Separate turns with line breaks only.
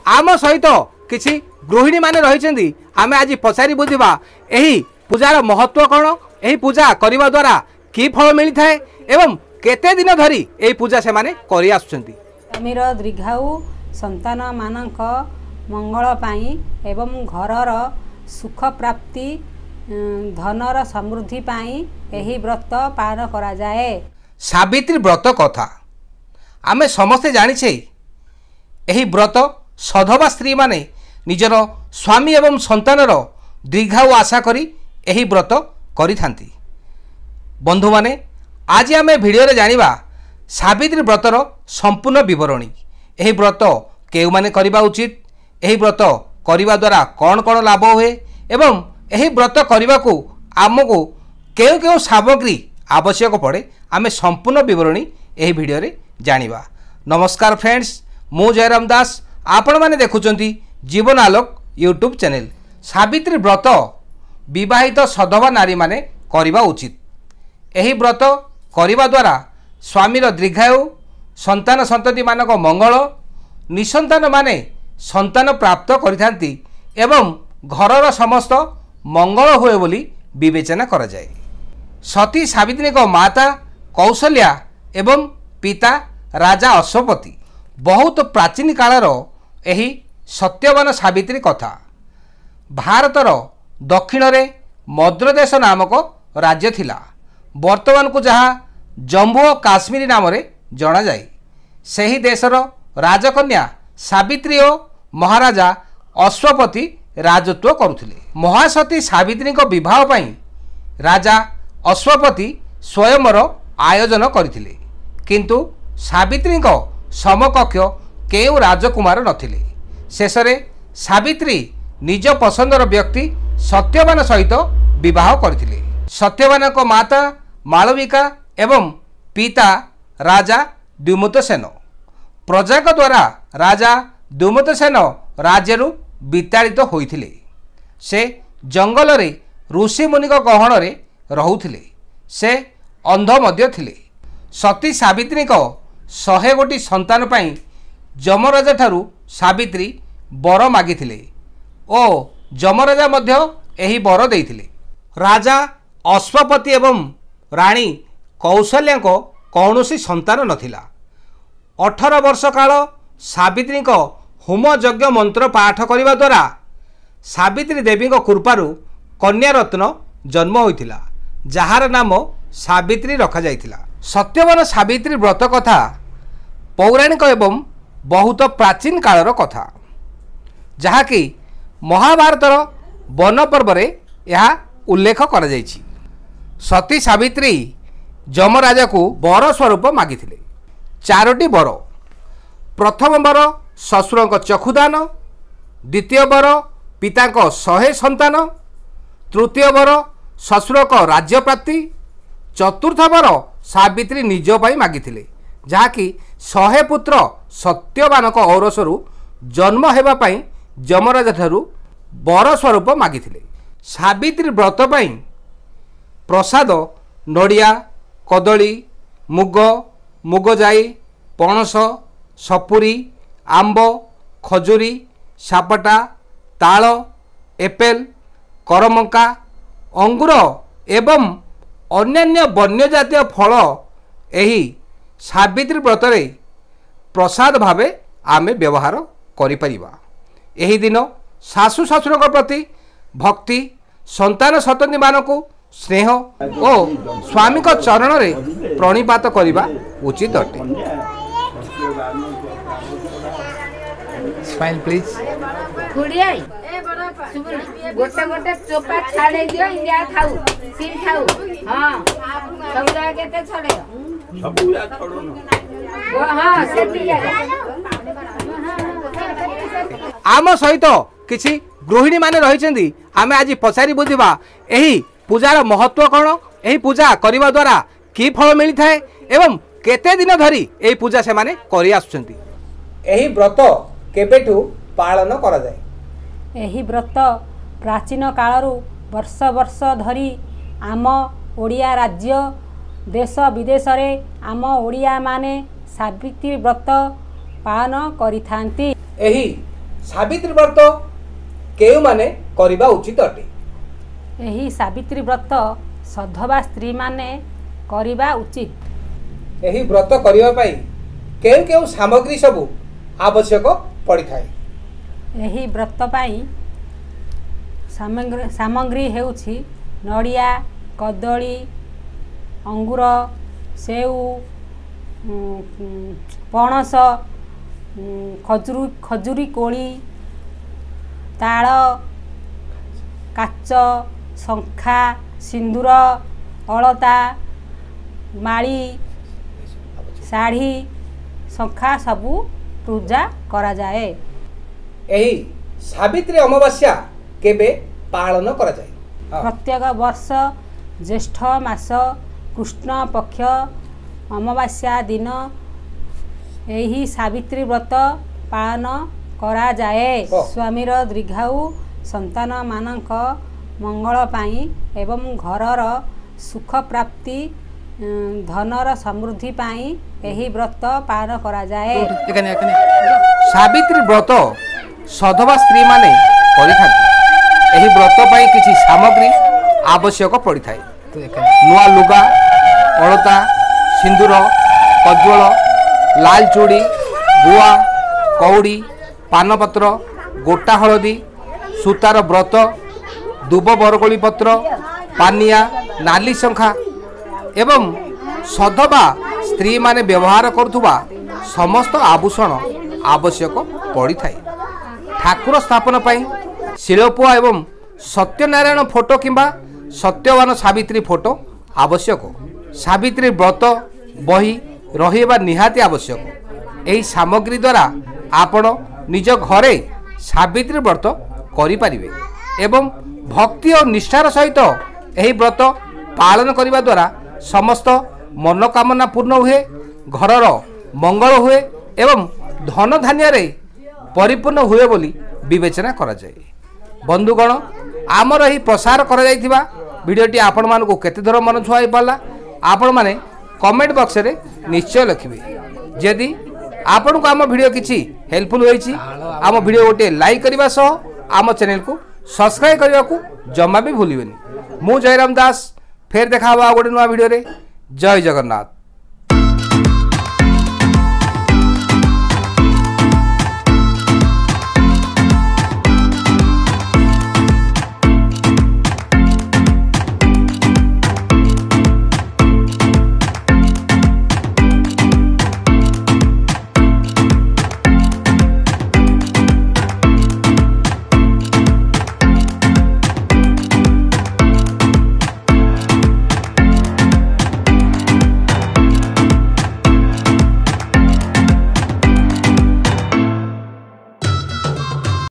ଆମ ସହିତ କିଛି ଗୃହିଣୀମାନେ ରହିଛନ୍ତି। ଆମେ ଆଜି ପଚାରି ବୁଝିବା ଏହି ପୂଜାର ମହତ୍ତ୍ୱ କ'ଣ, ଏହି ପୂଜା କରିବା ଦ୍ୱାରା କି ଫଳ ମିଳିଥାଏ ଏବଂ କେତେ ଦିନ ଧରି ଏହି ପୂଜା ସେମାନେ କରି ଆସୁଛନ୍ତି।
ସ୍ୱାମୀର ଦୀର୍ଘାୟୁ, ସନ୍ତାନମାନଙ୍କ ମଙ୍ଗଳ ପାଇଁ ଏବଂ ଘରର ସୁଖ ପ୍ରାପ୍ତି, ଧନର ସମୃଦ୍ଧି ପାଇଁ ଏହି ବ୍ରତ ପାଳନ କରାଯାଏ।
ସାବିତ୍ରୀ ବ୍ରତ କଥା ଆମେ ସମସ୍ତେ ଜାଣିଛେ। ଏହି ବ୍ରତ ସଧବା ସ୍ତ୍ରୀମାନେ ନିଜର ସ୍ୱାମୀ ଏବଂ ସନ୍ତାନର ଦୀର୍ଘାୟୁ ଆଶା କରି ଏହି ବ୍ରତ କରିଥାନ୍ତି। ବନ୍ଧୁମାନେ, ଆଜି ଆମେ ଭିଡ଼ିଓରେ ଜାଣିବା ସାବିତ୍ରୀ ବ୍ରତର ସମ୍ପୂର୍ଣ୍ଣ ବିବରଣୀ। ଏହି ବ୍ରତ କେଉଁମାନେ କରିବା ଉଚିତ, ଏହି ବ୍ରତ କରିବା ଦ୍ୱାରା କ'ଣ କ'ଣ ଲାଭ ହୁଏ ଏବଂ ଏହି ବ୍ରତ କରିବାକୁ ଆମକୁ କେଉଁ କେଉଁ ସାମଗ୍ରୀ ଆବଶ୍ୟକ ପଡ଼େ, ଆମେ ସମ୍ପୂର୍ଣ୍ଣ ବିବରଣୀ ଏହି ଭିଡ଼ିଓରେ ଜାଣିବା। ନମସ୍କାର ଫ୍ରେଣ୍ଡସ୍, ମୁଁ ଜୟରାମ ଦାସ, ଆପଣମାନେ ଦେଖୁଛନ୍ତି ଜୀବନ ଆଲୋକ ୟୁଟ୍ୟୁବ୍ ଚ୍ୟାନେଲ୍। ସାବିତ୍ରୀ ବ୍ରତ ବିବାହିତ ସଧବା ନାରୀମାନେ କରିବା ଉଚିତ। ଏହି ବ୍ରତ କରିବା ଦ୍ୱାରା ସ୍ୱାମୀର ଦୀର୍ଘାୟୁ, ସନ୍ତାନ ସନ୍ତତିମାନଙ୍କ ମଙ୍ଗଳ, ନିସନ୍ତାନମାନେ ସନ୍ତାନ ପ୍ରାପ୍ତ କରିଥାନ୍ତି ଏବଂ ଘରର ସମସ୍ତ ମଙ୍ଗଳ ହୁଏ ବୋଲି ବିବେଚନା କରାଯାଏ। ସତୀ ସାବିତ୍ରୀଙ୍କ ମାତା କୌଶଲ୍ୟା ଏବଂ ପିତା ରାଜା ଅଶ୍ୱପତି। ବହୁତ ପ୍ରାଚୀନ କାଳର ଏହି ସତ୍ୟବାନ ସାବିତ୍ରୀ କଥା। ଭାରତର ଦକ୍ଷିଣରେ ମଦ୍ରଦେଶ ନାମକ ରାଜ୍ୟ ଥିଲା, ବର୍ତ୍ତମାନକୁ ଯାହା ଜମ୍ମୁ ଓ କାଶ୍ମୀର ନାମରେ ଜଣାଯାଏ। ସେହି ଦେଶର ରାଜକନ୍ୟା ସାବିତ୍ରୀ ଓ ମହାରାଜା ଅଶ୍ୱପତି ରାଜତ୍ୱ କରୁଥିଲେ। ମହାସତୀ ସାବିତ୍ରୀଙ୍କ ବିବାହ ପାଇଁ ରାଜା ଅଶ୍ୱପତି ସ୍ୱୟଂବର ଆୟୋଜନ କରିଥିଲେ, କିନ୍ତୁ ସାବିତ୍ରୀଙ୍କ ସମକକ୍ଷ କେଉଁ ରାଜକୁମାର ନଥିଲେ। ଶେଷରେ ସାବିତ୍ରୀ ନିଜ ପସନ୍ଦର ବ୍ୟକ୍ତି ସତ୍ୟବାନ ସହିତ ବିବାହ କରିଥିଲେ। ସତ୍ୟବାନଙ୍କ ମାତା ମାଳବିକା ଏବଂ ପିତା ରାଜା ଦ୍ୟୁମତସେନ। ପ୍ରଜାଙ୍କ ଦ୍ୱାରା ରାଜା ଦ୍ୟୁମତସେନ ରାଜ୍ୟରୁ ବିତାଡ଼ିତ ହୋଇଥିଲେ। ସେ ଜଙ୍ଗଲରେ ଋଷିମୁନିଙ୍କ ଗହଣରେ ରହୁଥିଲେ। ସେ ଅନ୍ଧ ମଧ୍ୟ ଥିଲେ। ସତୀ ସାବିତ୍ରୀଙ୍କ 100 ଗୋଟି ସନ୍ତାନ ପାଇଁ ଯମରାଜା ଠାରୁ ସାବିତ୍ରୀ ବର ମାଗିଥିଲେ ଓ ଯମରାଜା ମଧ୍ୟ ଏହି ବର ଦେଇଥିଲେ। ରାଜା ଅଶ୍ୱପତି ଏବଂ ରାଣୀ କୌଶଲ୍ୟାଙ୍କ କୌଣସି ସନ୍ତାନ ନଥିଲା। 18 ବର୍ଷ କାଳ ସାବିତ୍ରୀଙ୍କ ହୋମ ଯଜ୍ଞ ମନ୍ତ୍ର ପାଠ କରିବା ଦ୍ୱାରା ସାବିତ୍ରୀ ଦେବୀଙ୍କ କୃପାରୁ କନ୍ୟାରତ୍ନ ଜନ୍ମ ହୋଇଥିଲା, ଯାହାର ନାମ ସାବିତ୍ରୀ ରଖାଯାଇଥିଲା। ସତ୍ୟବାନ ସାବିତ୍ରୀ ବ୍ରତ କଥା ପୌରାଣିକ ଏବଂ ବହୁତ ପ୍ରାଚୀନ କାଳର କଥା, ଯାହାକି ମହାଭାରତର ବନ ପର୍ବରେ ଏହା ଉଲ୍ଲେଖ କରାଯାଇଛି। ସତୀ ସାବିତ୍ରୀ ଯମରାଜାକୁ ବର ସ୍ୱରୂପ ମାଗିଥିଲେ 4ଟି ବର। ପ୍ରଥମ ବର ଶ୍ୱଶୁରଙ୍କ ଚକ୍ଷୁଦାନ, ଦ୍ୱିତୀୟ ବର ପିତାଙ୍କ 100 ସନ୍ତାନ, ତୃତୀୟ ବର ଶ୍ୱଶୁରଙ୍କ ରାଜ୍ୟ ପ୍ରାପ୍ତି, ଚତୁର୍ଥ ବର ସାବିତ୍ରୀ ନିଜ ପାଇଁ ମାଗିଥିଲେ, ଯାହାକି 100 ପୁତ୍ର ସତ୍ୟବାନଙ୍କ ଔରସରୁ ଜନ୍ମ ହେବା ପାଇଁ ଯମରାଜା ଠାରୁ ବର ସ୍ୱରୂପ ମାଗିଥିଲେ। ସାବିତ୍ରୀ ବ୍ରତ ପାଇଁ ପ୍ରସାଦ ନଡ଼ିଆ, କଦଳୀ, ମୁଗ, ମୁଗଜାଇ, ପଣସ, ସପୁରୀ, ଆମ୍ବ, ଖଜୁରୀ, ସାପଟା, ତାଳ, ଏପେଲ, କରମଙ୍କା, ଅଙ୍ଗୁର ଏବଂ ଅନ୍ୟାନ୍ୟ ବନ୍ୟଜାତୀୟ ଫଳ ଏହି ସାବିତ୍ରୀ ବ୍ରତରେ ପ୍ରସାଦ ଭାବେ ଆମେ ବ୍ୟବହାର କରିପାରିବା। ଏହି ଦିନ ଶାଶୁ ଶ୍ୱଶୁରଙ୍କ ପ୍ରତି ଭକ୍ତି, ସନ୍ତାନ ସନ୍ତତିମାନଙ୍କୁ ସ୍ନେହ ଓ ସ୍ୱାମୀଙ୍କ ଚରଣରେ ପ୍ରଣିପାତ କରିବା ଉଚିତ ଅଟେ। Smile please.
ଗୋଟେ ଗୋଟେ ଚୋପା ଛାଡ଼େଇ ଦିଅ, ଇଣ୍ଡିଆ ଥାଉ, ସିମ୍ ଥାଉ। ହଁ, ସବୁ ଜାଗା କେତେ ଛଡ଼େଇବ? ହଁ, ସେତିକି।
ଆମ ସହିତ କିଛି ଗୃହିଣୀମାନେ ରହିଛନ୍ତି। ଆମେ ଆଜି ପଚାରି ବୁଝିବା ଏହି ପୂଜାର ମହତ୍ତ୍ୱ କ'ଣ, ଏହି ପୂଜା କରିବା ଦ୍ୱାରା କି ଫଳ ମିଳିଥାଏ ଏବଂ କେତେ ଦିନ ଧରି ଏହି ପୂଜା ସେମାନେ କରି ଆସୁଛନ୍ତି। ଏହି ବ୍ରତ କେବେଠୁ ପାଳନ କରାଯାଏ?
ଏହି ବ୍ରତ ପ୍ରାଚୀନ କାଳରୁ ବର୍ଷ ବର୍ଷ ଧରି ଆମ ଓଡ଼ିଆ ରାଜ୍ୟ, ଦେଶ ବିଦେଶରେ ଆମ ଓଡ଼ିଆମାନେ ସାବିତ୍ରୀ ବ୍ରତ ପାଳନ କରିଥାନ୍ତି।
ଏହି ସାବିତ୍ରୀ ବ୍ରତ କେଉଁମାନେ କରିବା ଉଚିତ ଅଟେ?
ଏହି ସାବିତ୍ରୀ ବ୍ରତ ସଧବା ସ୍ତ୍ରୀମାନେ କରିବା ଉଚିତ।
ଏହି ବ୍ରତ କରିବା ପାଇଁ କେଉଁ କେଉଁ ସାମଗ୍ରୀ ସବୁ ଆବଶ୍ୟକ ପଡ଼ିଥାଏ?
ଏହି ବ୍ରତ ପାଇଁ ସାମଗ୍ରୀ ହେଉଛି ନଡ଼ିଆ, କଦଳୀ, ଅଙ୍ଗୁର, ସେଉ, ପଣସ, ଖଜୁରୀ କୋଳି, ତାଳ, କାଚ, ଶଙ୍ଖା, ସିନ୍ଦୁର, ଅଳତା, ମାଳି, ଶାଢ଼ୀ, ଶଙ୍ଖା ସବୁ ପୂଜା କରାଯାଏ।
ଏହି ସାବିତ୍ରୀ ଅମାବାସ୍ୟା କେବେ ପାଳନ କରାଯାଏ?
ପ୍ରତ୍ୟେକ ବର୍ଷ ଜ୍ୟେଷ୍ଠ ମାସ କୃଷ୍ଣ ପକ୍ଷ ଅମାବାସ୍ୟା ଦିନ ଏହି ସାବିତ୍ରୀ ବ୍ରତ ପାଳନ କରାଯାଏ। ସ୍ୱାମୀର ଦୀର୍ଘାୟୁ, ସନ୍ତାନମାନଙ୍କ ମଙ୍ଗଳ ପାଇଁ ଏବଂ ଘରର ସୁଖ ପ୍ରାପ୍ତି, ଧନର ସମୃଦ୍ଧି ପାଇଁ ଏହି ବ୍ରତ ପାଳନ କରାଯାଏ।
ସାବିତ୍ରୀ ବ୍ରତ ସଧବା ସ୍ତ୍ରୀମାନେ କରିଥାନ୍ତି। ଏହି ବ୍ରତ ପାଇଁ କିଛି ସାମଗ୍ରୀ ଆବଶ୍ୟକ ପଡ଼ିଥାଏ। ନୂଆ ଲୁଗା, ଅଳତା, ସିନ୍ଦୁର, କଜ୍ଜଳ, ଲାଲ ଚୁଡ଼ି, ଗୁଆ, କଉଡ଼ି, ପାନପତ୍ର, ଗୋଟା ହଳଦୀ, ସୂତାର ବ୍ରତ, ଦୁବ ବରକୋଳି ପତ୍ର, ପାନିଆ, ନାଲି ଶଙ୍ଖା ଏବଂ ସଧବା ସ୍ତ୍ରୀମାନେ ବ୍ୟବହାର କରୁଥିବା ସମସ୍ତ ଆଭୂଷଣ ଆବଶ୍ୟକ ପଡ଼ିଥାଏ। ଠାକୁର ସ୍ଥାପନ ପାଇଁ ଶିଳପୁଆ ଏବଂ ସତ୍ୟନାରାୟଣ ଫଟୋ କିମ୍ବା ସତ୍ୟବାନ ସାବିତ୍ରୀ ଫଟୋ ଆବଶ୍ୟକ। ସାବିତ୍ରୀ ବ୍ରତ ବହି ରହିବା ନିହାତି ଆବଶ୍ୟକ। ଏହି ସାମଗ୍ରୀ ଦ୍ୱାରା ଆପଣ ନିଜ ଘରେ ସାବିତ୍ରୀ ବ୍ରତ କରିପାରିବେ ଏବଂ ଭକ୍ତି ଓ ନିଷ୍ଠାର ସହିତ ଏହି ବ୍ରତ ପାଳନ କରିବା ଦ୍ୱାରା ସମସ୍ତ ମନୋକାମନା ପୂର୍ଣ୍ଣ ହୁଏ, ଘରର ମଙ୍ଗଳ ହୁଏ ଏବଂ ଧନ ଧାନ୍ୟରେ ପରିପୂର୍ଣ୍ଣ ହୁଏ ବୋଲି ବିବେଚନା କରାଯାଏ। ବନ୍ଧୁଗଣ, ଆମର ଏହି ପ୍ରସାର କରାଯାଇଥିବା ଭିଡ଼ିଓଟି ଆପଣମାନଙ୍କୁ କେତେ ଦୂର ମନ ଛୁଆଁ ହୋଇପାରିଲା ଆପଣମାନେ କମେଣ୍ଟ ବକ୍ସରେ ନିଶ୍ଚୟ ଲେଖିବେ। ଯଦି ଆପଣଙ୍କୁ ଆମ ଭିଡ଼ିଓ କିଛି ହେଲ୍ପଫୁଲ୍ ହୋଇଛି, ଆମ ଭିଡ଼ିଓ ଗୋଟିଏ ଲାଇକ୍ କରିବା ସହ ଆମ ଚ୍ୟାନେଲକୁ ସବସ୍କ୍ରାଇବ୍ କରିବାକୁ ଜମା ବି ଭୁଲିବେନି। ମୁଁ ଜୟରାମ ଦାସ, ଫେର ଦେଖା ହେବ ଆଉ ଗୋଟେ ନୂଆ ଭିଡ଼ିଓରେ। ଜୟ ଜଗନ୍ନାଥ।